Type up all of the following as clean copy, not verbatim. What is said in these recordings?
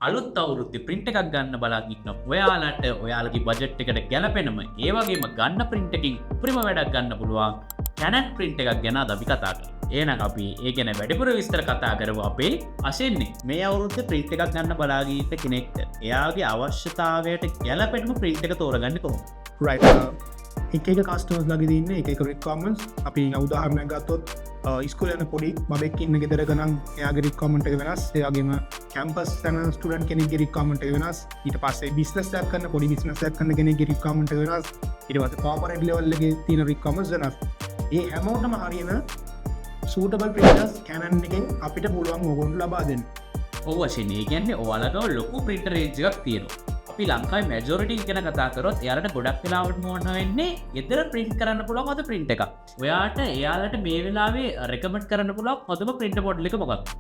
අලුත් අවුරුද්දේ ප්‍රින්ට් එකක් ගන්න බලන් ඉන්න ඔයාලට ඔයාලගේ බජට් එකට ගැලපෙනම, ඒ වගේම ගන්න ප්‍රින්ට් එකකින් උපරිම වැඩක් ගන්න පුළුවන් Canon print එකක් ගැන අද අපි කතා කරමු. එහෙනම් අපි ඒ ගැන වැඩිපුර විස්තර කතා කරමු අපේ අශෙන්නේ. මේ අවුරුද්දේ ප්‍රින්ට් එකක් ගන්න බලාගෙන ඉන්න කෙනෙක්ට එයාගේ අවශ්‍යතාවයට ගැලපෙනම ප්‍රින්ට් එක තෝරගන්නේ කොහොමද? රයිට්, එක එක කස්ටමර්ස් ළඟ ඉන්න එක එක රික්වයර්මන්ට්ස්. අපි උදාහරණයක් ගත්තොත්, ඉස්කෝලේ යන පොඩි බබෙක් ඉන්න ගෙදරක නම් එයාගේ රික්වයර්මන්ට් එක වෙනස්. ඒ වගේම කැම්පස් යන ස්ටුඩන්ට් කෙනෙක්ගේ රික්වයර්මන්ට් එක වෙනස්. ඊට පස්සේ බිස්නස් එකක් කරන, පොඩි බිස්නස් එකක් කරන කෙනෙක්ගේ රික්වයර්මන්ට් එක වෙනස්. ඊට පස්සේ කෝපරේට් ලෙවල් එකේ තියෙන රික්වයර්මන්ට්ස් වෙනස්. ඒ හැමෝටම හරියන සූටබල් ප්‍රින්ටර්ස් Canon එකෙන් අපිට පුළුවන් ඕගොල්ලන්ට ලබා දෙන්න. ඔව් වශයෙන්, ඒ කියන්නේ ඔයාලට ලොකු ප්‍රින්ටර් රේන්ජ් එකක් තියෙනවා. අපි ලංකාවේ මැජොරිටි ගැන කතා කරොත් එයාලට ගොඩක් වෙලාවට ඕන වෙන්නේ ගෙදර ප්‍රින්ට් කරන්න පුළුවන් හොඳ ප්‍රින්ට් එකක්. ඔයාට එයාලට මේ වෙලාවේ රෙකමන්ඩ් කරන්න පුළුවන් හොඳම ප්‍රින්ටර් මොඩල් එක මොකක්ද?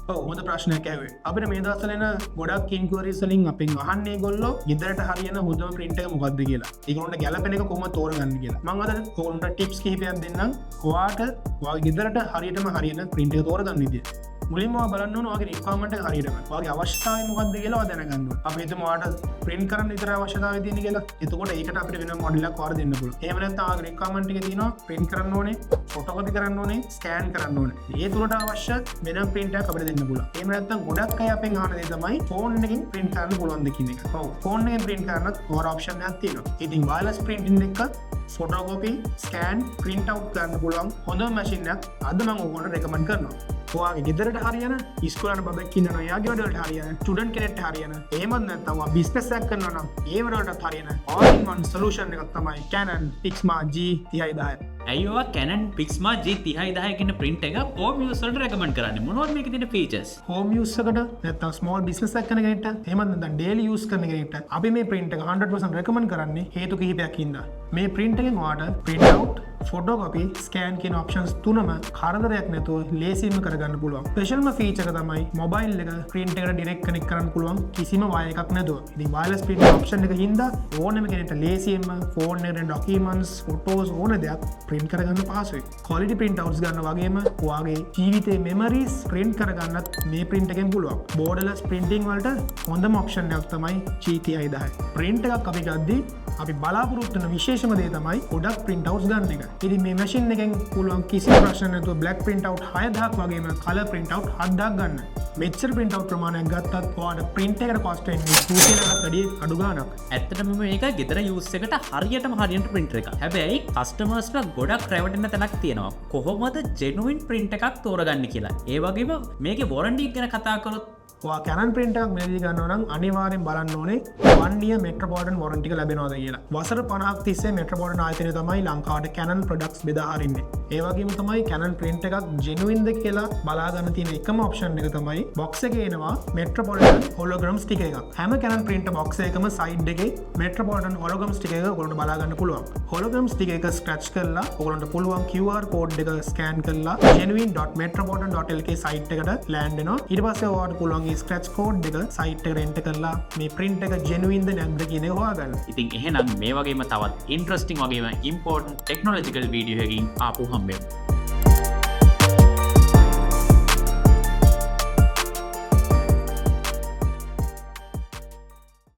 ඔව්, හොඳ ප්‍රශ්නයක් ඇහුවේ. අපිට මේ දවස්වල එන ගොඩක් ඉන්ක්වයරිස් වලින් අපෙන් අහන්නේ ඒගොල්ලෝ ගෙදරට හරියන හොඳම ප්‍රින්ට් එක මොකක්ද කියලා. ඒගොල්ලන්ට ගැලපෙන එක කොහොමද තෝරගන්නේ කියලා. මම අද ඔයගොල්ලන්ට ටිප්ස් කිහිපයක් දෙන්නම්. ඔයාට ඔයාගේ ගෙදරට හරියටම හරියන ප්‍රින්ට් එක තෝරගන්න විදිය. මුලින්ම ඔයා බලන්න ඕන ඔයාගේ රික්වයර්මන්ට් එක හරියටම. ඔයාගේ අවශ්‍යතාවය මොකක්ද කියලා ඔයා දැනගන්න ඕන. අපි හිතමු ඔයාට ප්‍රින්ට් කරන්න විතර අවශ්‍යතාවය තියෙන කියලා. එතකොට ඒකට අපිට වෙනම මොඩල් එකක් ඔයාලට දෙන්න පුළුවන්. එහෙම නැත්නම් ඔයාගේ රික්වයර්මන්ට් එකේ තියෙනවා ප්‍රින්ට් කරන්න ඕනේ, ෆොටෝකොපි කරන්න ඕනේ, ස්කෑන් කරන්න ඕනේ. ඒ තුනට අවශ්‍ය වෙනම ප්‍රින්ට් එකක් අපිට දෙන්න පුළුවන්. එහෙම නැත්නම් ගොඩක් අය අපෙන් අහන දේ තමයි ෆෝන් එකකින් ප්‍රින්ට් කරන්න පුළුවන්ද කියන එක. ඔව්, ෆෝන් එකෙන් ප්‍රින්ට් කරන්නත් ඔයාලට ඔප්ෂන් එකක් තියෙනවා. ඉතින් වයර්ලස් ප්‍රින්ටින් එක, ෆොටෝකොපි, ස්කෑන්, ප්‍රින්ට් අවුට් කරන්න පුළුවන් හොඳම මැෂින් එකක් අද මම ඔයගොල්ලන්ට රෙකමන්ඩ් කරනවා. ඔයාගේ ගෙදරට හරියන, ඉස්කෝලේ යන බබෙක් ඉන්නවා නම් එයාගේ වැඩවලට හරියන, ස්ටුඩන්ට් කෙනෙක්ට හරියන, එහෙමත් නැත්නම් ඔයා බිස්නස් එකක් කරනවා නම් ඒ වැඩවලටත් හරියන all in one solution එකක් තමයි Canon PIXMA G3010. ඇයි ඔයා Canon PIXMA G3010 කියන ප්‍රින්ට් එක හෝම් යූස් වලට රෙකමන්ඩ් කරන්නේ? මොනවද මේකේ තියෙන ෆීචර්ස්? හෝම් යූස් එකට නැත්නම් ස්මෝල් බිස්නස් එකක් කරන කෙනෙක්ට, එහෙමත් නැත්නම් ඩේලි යූස් කරන කෙනෙක්ට අපි මේ ප්‍රින්ට් එක 100% රෙකමන්ඩ් කරන්නේ හේතු කිහිපයක් හින්දා. මේ ප්‍රින්ට් එකෙන් ඔයාට ප්‍රින්ට් අවුට්, ෆොටෝකොපි, ස්කෑන් කියන ඔප්ෂන්ස් තුනම කරදරයක් නැතුව ලේසියෙන්ම කරගන්න පුළුවන්. ස්පෙෂල්ම ෆීචර් එක තමයි මොබයිල් එක ප්‍රින්ට් එකට ඩිරෙක්ට් කනෙක්ට් කරන්න පුළුවන් කිසිම වයර් එකක් නැතුව. ඉතින් වයර්ලස් ප්‍රින්ට් ඔප්ෂන් එක හින්දා ඕනම කෙනෙක්ට ලේසියෙන්ම ෆෝන් එකට ඩොකියුමන්ට්ස්, ෆොටෝස් ඕන දෙයක් ප්‍රින්ට් කරගන්න පහසුයි. ක්වොලිටි ප්‍රින්ට් අවුට්ස් ගන්න වගේම ඔයාගේ ජීවිතේ මෙමරීස් ප්‍රින්ට් කරගන්නත් මේ ප්‍රින්ට් එකෙන් පුළුවන්. බෝඩර්ලස් ප්‍රින්ටිං වලට හොඳම ඔප්ෂන් එකක් තමයි G3010. Print එකක් අපි ගද්දි අපි බලාපොරොත්තු වෙන විශේෂම දේ තමයි ගොඩක් ප්‍රින්ට් අවුට්ස් ගන්න එක. ඉතින් මේ මැෂින් එකෙන් පුළුවන් කිසිම ප්‍රශ්න නැතුව බ්ලැක් ප්‍රින්ට් අවුට් 6000ක් වගේම කලර් ප්‍රින්ට් අවුට් 7000ක් ගන්න. මෙච්චර ප්‍රින්ට් අවුට් ප්‍රමාණයක් ගත්තත් ඔයාලට ප්‍රින්ට් එකට කොස්ට් වෙන්නේ රුපියලකට වැඩිය අඩු ගාණක්. ඇත්තටම මේක ගෙදර යූස් එකට හරියටම හරියන ප්‍රින්ටර් එකක්. හැබැයි කස්ටමර්ස්ලා ගොඩක් රැවටෙන තැනක් තියෙනවා. කොහොමද ජෙනුයින් ප්‍රින්ට් එකක් තෝරගන්නේ කියලා. ඒ වගේම මේකේ වොරන්ටි ගැන කතා කරොත්? ඔයා Canon printer එකක් මිලදී ගන්නවා නම් අනිවාර්යෙන් බලන්න ඕනේ 1 year Metropolitan warranty එක ලැබෙනවද කියලා. වසර 50ක් තිස්සේ Metropolitan ආයතනය තමයි ලංකාවට Canon products බෙදා හරින්නේ. ඒ වගේම තමයි Canon printer එකක් genuine ද කියලා බලා ගන්න තියෙන එකම ඔප්ෂන් එක තමයි box එකේ එනවා Metropolitan hologram sticker එකක්. හැම Canon printer box එකකම side එකේ Metropolitan hologram sticker එක ඔයගොල්ලන්ට බලා ගන්න පුළුවන්. Hologram sticker එක ස්ක්‍රැච් කරලා ඔයගොල්ලන්ට පුළුවන් QR code එක ස්කෑන් කරලා genuine.metropolitan.lk site එකට ලෑන්ඩ් වෙනවා. ඊට පස්සේ ඔයාලට පුළුවන් ඒ ස්ක්‍රැච් කෝඩ් එක සයිට් එකට එන්ටර් කරලා මේ ප්‍රින්ට් එක ජෙනුයින්ද නැද්ද කියන එක හොයාගන්න. ඉතින් එහෙනම් මේ වගේම තවත් ඉන්ට්‍රස්ටිං වගේම ඉම්පෝර්ටන්ට් ටෙක්නොලොජිකල් වීඩියෝ එකකින් ආපහු හම්බෙමු.